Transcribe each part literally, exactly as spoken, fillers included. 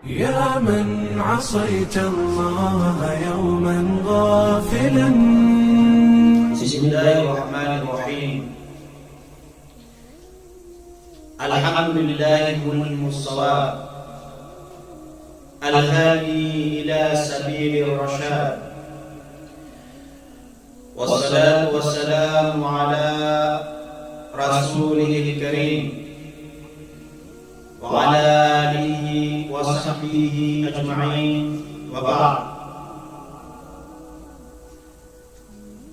يا من عصيت الله يوما غافلا. بسم الله الرحمن الرحيم. الحمد لله ملهم الصواب، الهادي إلى سبيل الرشاد، والصلاة والسلام على رسوله الكريم وعلى آله وصحبه أجمعين، وبعد.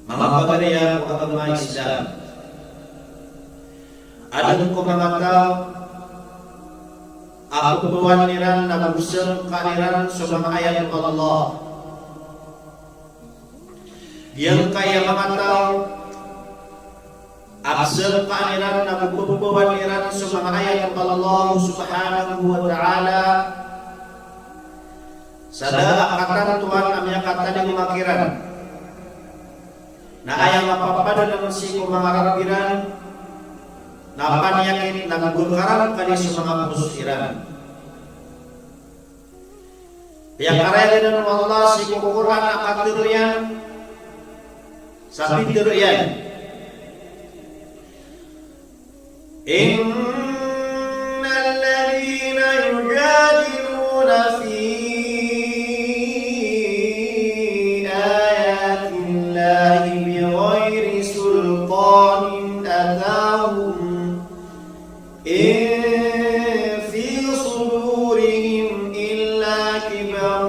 Manga pagari ko agama Islam, adn ko manga taw a pphowaan iran na psngkaan iran so manga ayat o Allah. Giyangkaya manga taw a psngkaan iran na pphowaan iran so manga ayat o Allah Subhanahu wa Ta'ala, sa da a katantoan a miyakatalingoma kiran, na aya mapapadalm sii ko manga Rabb iran na paniyakit na pkharangkali so manga poso iran. Piyakarayag anan o Allah sii ko Qur'an a katharo iyan, sa pitharo iyan: إن الذين يجادلون في آيات الله بغير سلطان أتاهم إن في صدورهم إلا كبر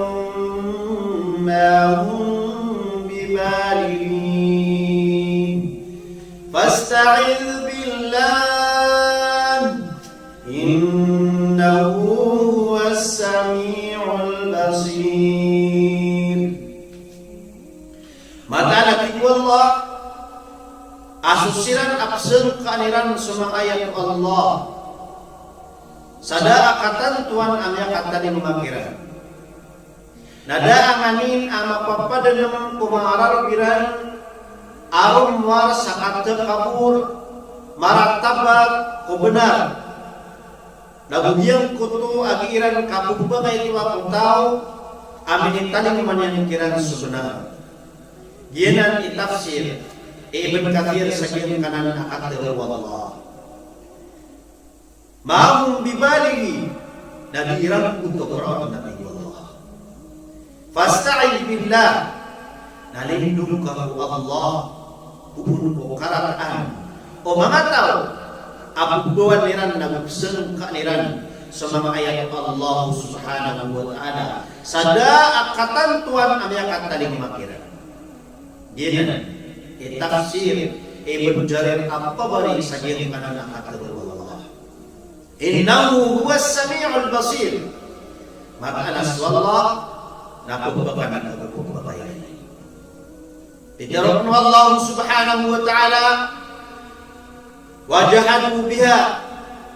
ما هم ببالغيه فاستعذ بالله إنه هو السميع البصير. Mataan a tig o Allah a so siran a psngkaan iran so manga ayat o Allah, sa da a katantoan a miyakatalingoma kiran, na da a nganin a mapapadalm ko manga Rabb iran a romowar sa katakabbur, maratabat ko bnar. Na go giyangkoto a giiran kapphbakay oto a ko taw a minitalingoma niyan kiran so bnar. Giyanan i tafsir i Ibn Kathir sa giyangkanan a katharo o Allah. Ma hum bibalighi, na di iran oto karaotan, a tig o Allah. Fasta'idh billah, na lindong ka ko Allah, ko on ko karataan o manga taw a pphowaan iran na psngkaan iran so manga ayat o Allah Subhanahu wa Ta'ala, sa da a katantoan a miyakatalingoma kiran. Giyanan i tafsir i Ibn Jarir At-Tabari sa giyangkanan a katharo o Allah. Innahu huwas sami'ul basir. Mataan a so Allah na pphakanan ago pphakairan. Pitharo o Allah Subhanahu wa Ta'ala: Wa jahadu biha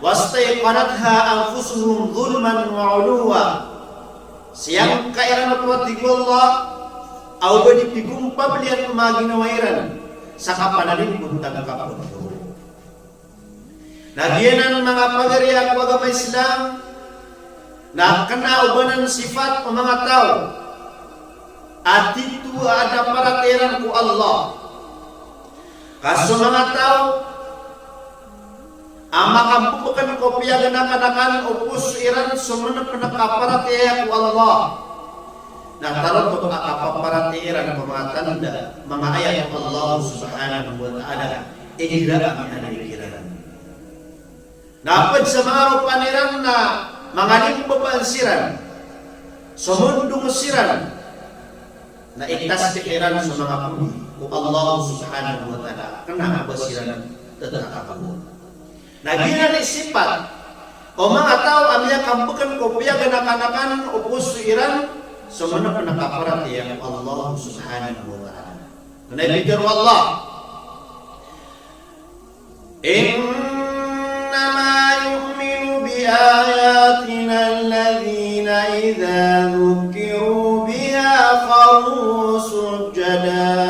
wastayqanatha anfusuhum zulman wa uluwa. Siyangka iran oto, a tig o Allah, a oba di pigompabalian o manga ginawa iran sa kapanalimbotang kapagdoro. Na giyanan manga pagari ko agama Islam, na kna o ba nan sifat o manga taw a tito a adn a paratiyaya iran ko Allah. Ka so manga taw a makambokn ko piyaganakanakan o poso iran so mnpnk a paratiyaya ko Allah, na tarotop a kapaparatiyaya iran ko manga tanda, manga ayat o Allah Subhanahu wa Ta'ala, igira a miyaaloy kiran. Na pd sa manga ropaan iran na mangalimbabaan siran, somondong siran, na itasbih iran so manga podi ko Allah Subhanahu wa Ta'ala, kna a ba siran ttakabor. Na giyanan i sipat o manga taw a miyakambkn ko piyaganakanakan o poso iran so mnpnk a paratiyaya ko Allah Subhanahu wa Ta'ala. Kna i pitharo o Allah: إنما يؤمن بآياتنا الذين إذا ذكروا بها خروا سجدا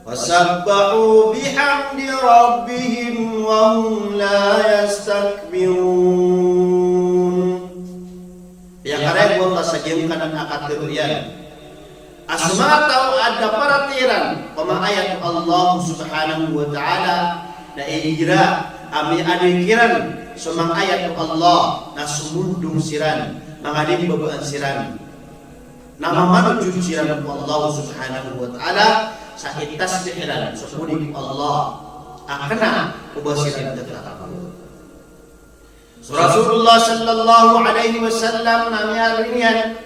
وسبحوا بحمد ربهم وهم لا يستكبرون. giyangkanan a katharo iyan a so manga taw a da paratiyaya iran ko manga ayat o Allah subhanahu wa ta'ala, na igira a miyaaloy kiran so manga ayat o Allah na somondong siran, manga limbabaan siran, na mamanojod siran ko Allah subhanahu wa ta'ala, sa itasbih iran so podi ko Allah a kena o ba siran tatakaboran. So Rasulullah sallallahu alaihi wasallam na miyaaloy niyan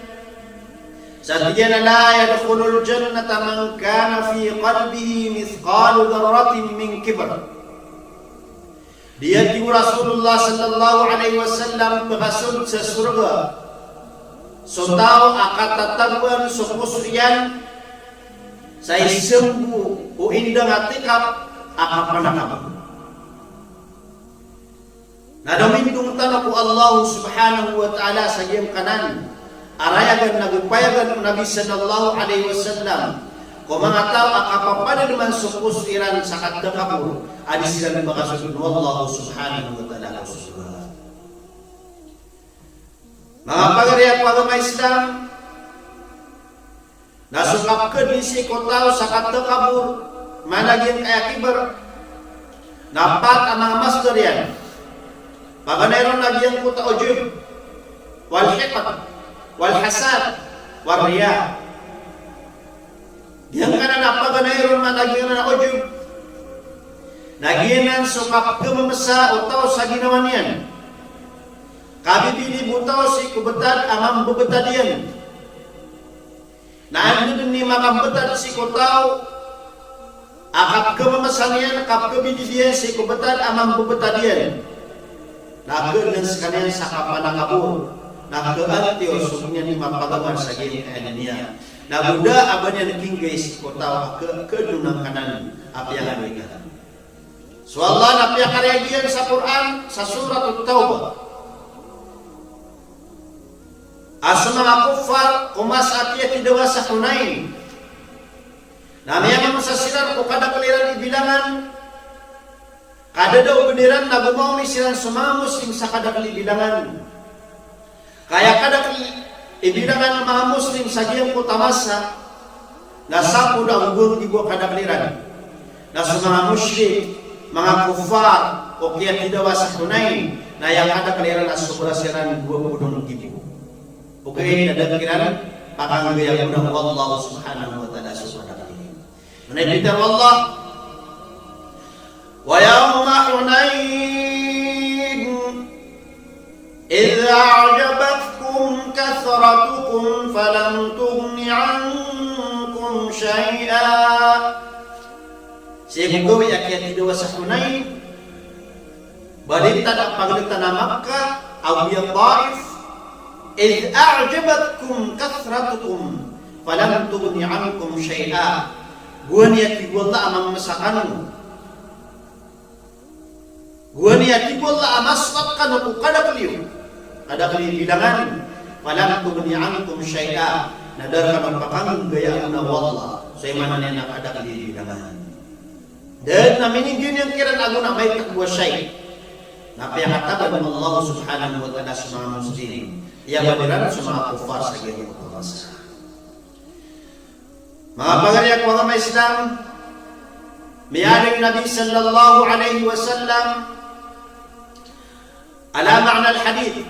sa tig iyan a, "La yadkhulul jannata man kana fi qalbihi mithqalu dharratin min kibr." Di, tig o Rasulullah sallallahu alaihi wasallam, pkasold sa sorga so taw a katatagoan so poso iyan sa isambo o indang a tikap a kapanakabor. Na da mindong tano ko Allah subhanahu wa ta'ala sa giyangkanan a rayagan ago payagan o Nabi sallallahu alaihi wasallam ko manga taw a kapapadalman so poso iran sa katakabor a di siran pkasoldn o Allah subhanahu wa ta'ala ko sorga. Manga pagari akn a agama Islam, na so kapkhadn sii ko taw sa katakabor, maana giyangkaya kibr, na pat a manga masdar iyan. Paganay ron na giyangkoto a ujub, wal hiqd, wal hasad, wal riya. Giyangkanan a paganay ron na giyanan a ujub na giyanan so kapkhamamasa o taw sa ginawa niyan. Kabibilib o taw sii ko btad a mambabtad iyan. Na anda dn i makambtad sii ko taw a kapkhamamasa niyan, kapkhabibilib iyan sii ko btad a mambabtad iyan, na khaadn skaniyan sa kapanakabor, na khaantiyor so giyanan i mapagamal sa giyangkaya niyan. Na go da a ba niyan kinggay sii ko taw a kha-, khaadn on angkanan a piyangaloy ka. So Allah na piyakarayag iyan sa Qur'an, sa Surat At-Tawbah, a so manga kuffar ko masa a kiyathidawa sa Hunain, na miyamamasa siran ko kadakl iran i bilangan, ka da dn o bniran na gomaomi siran so manga Muslim sa kadakl i bilangan. Ka aya kadakl i bilangan o manga Muslim sa giyangkoto a masa na sapolo ago dowa nggibo a kadakl iran. Na so manga mushrik, manga kuffar, o kiyathidawa sa Hunain, na aya kadakl iran na sobra siran dowa polo nggibo. Ogaid na da kiran pakanggayagona o Allah subhanahu wa ta'ala so kadakl iran. Mana i pitharo o Allah, "Wa yawma Hunain, idh a'jabatkum kathratukum falam tughni ankum shay'a." Sii ko gawii a kiyathidawa sa Hunain, ba di tano pagdatan a Makkah, ago a Taif, "Idh a'jabatkum kathratukum falam tughni ankum shay'a." Gowani a tig o Allah a mamasa kano. Gowani a tig o Allah a masoat kano ko kadakl iyo. Kadakl i bilangan. "Falam tughni ankum shay'a." Na da rkano pakanggayagona o Allah. So aya maana niyan na kadakl i bilangan. Da dn a mininggiyan iyan kiran ago na maitk bo a shay'. Na piyakataban o Allah subhanahu wa ta'ala so manga Muslim. Aya ba iran so manga kuffar sa giyangkoto a masa. Manga pagari akn a agama Islam, miyaaloy o Nabi sallallahu alaihi wasallam, ala ma'na al-hadith.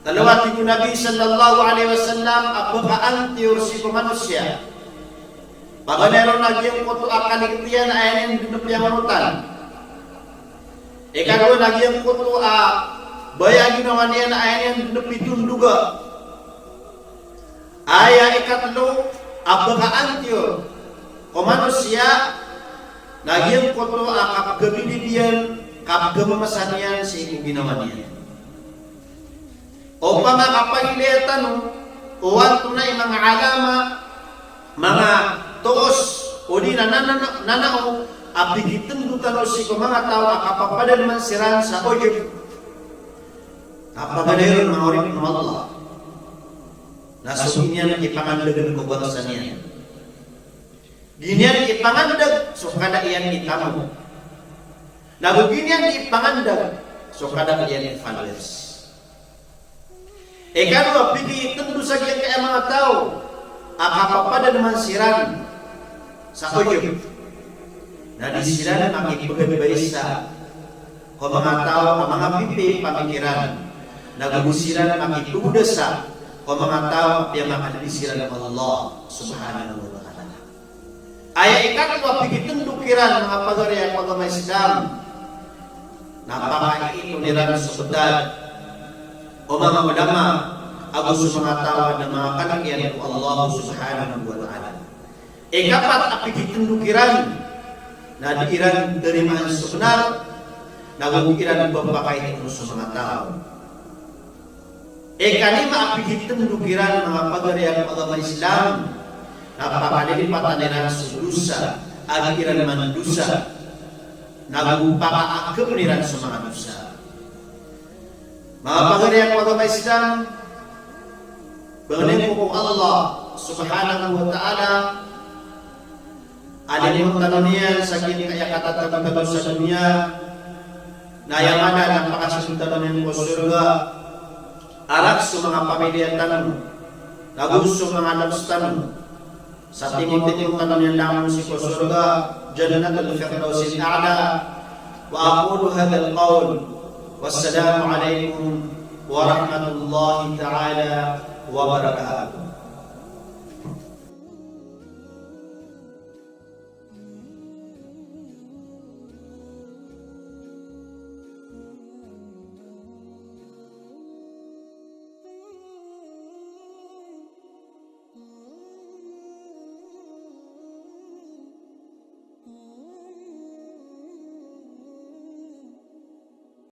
Tlo a tig o Nabi sallallahu alaihi wasallam a pkaantiyor sii ko manosiya. Paganay ron na giyangkoto a kaligtiyan a aya niyan dn piyamanotan. Ikadowa na giyangkoto a baya a ginawa niyan a aya niyan dn pitondoga. Aya ikatlo a pkaantiyor ko manosiya na giyangkoto a kapkhabilib iyan, kapkhamamasa niyan sii ko ginawa niyan. Opama ka pagilaya tano o antonaa i manga alama, manga toos, odi na nana-, nanao a pkitndo tano sii ko manga taw a kapapadalman siran sa ujub. Na paganay ron, manga oripn o Allah, na so di niyan ipangandagn ko bangsa niyan. Di niyan ipangandag so kada iyan i tamok. Na go di niyan ipangandag so kada iyan i followers. Ikadowa, pkitndo sa giyangkaya manga taw a kapapadalman siran sa ojeb, na di siran makipagdbay sa ko manga taw a manga pipiya i pamikiran, na go di siran makipagdbay sa ko manga taw a piyamakadbay siran o Allah subhanahu wa ta'ala. Aya ikatlo a pigitndo kiran, manga pagari ko agama Islam, na pakaiton iran so btad o manga ulama ago so manga taw a manga kalk iyan o Allah subhanahu wa ta'ala. Ikapat a pigitndo kiran, na di iran tarimaan so bnar, na go di iran pphakaitoon so manga taw. Ikanima a pigitndo kiran, manga pagari ko agama Islam, na pakalilipatan iran so dosa a di iran mandosa, na go pakaakpn iran so manga dosa. Manga pagari ko agama Islam, bangnin ko Allah subhanahu wa ta'ala a limoon tano niyan sa giyangkaya katatago tano sa doniya, na aya maana na pakasold tano niyan ko sorga, a rk so manga pamilya tano, na go so manga loks tano. Sa timotimon tano niyan langon sii ko sorga, Jannatul Firdausil A'la. Wa aqulu hadhal qawl. Wassalamu alaikum warahmatullahi ta'ala wabarakatuh.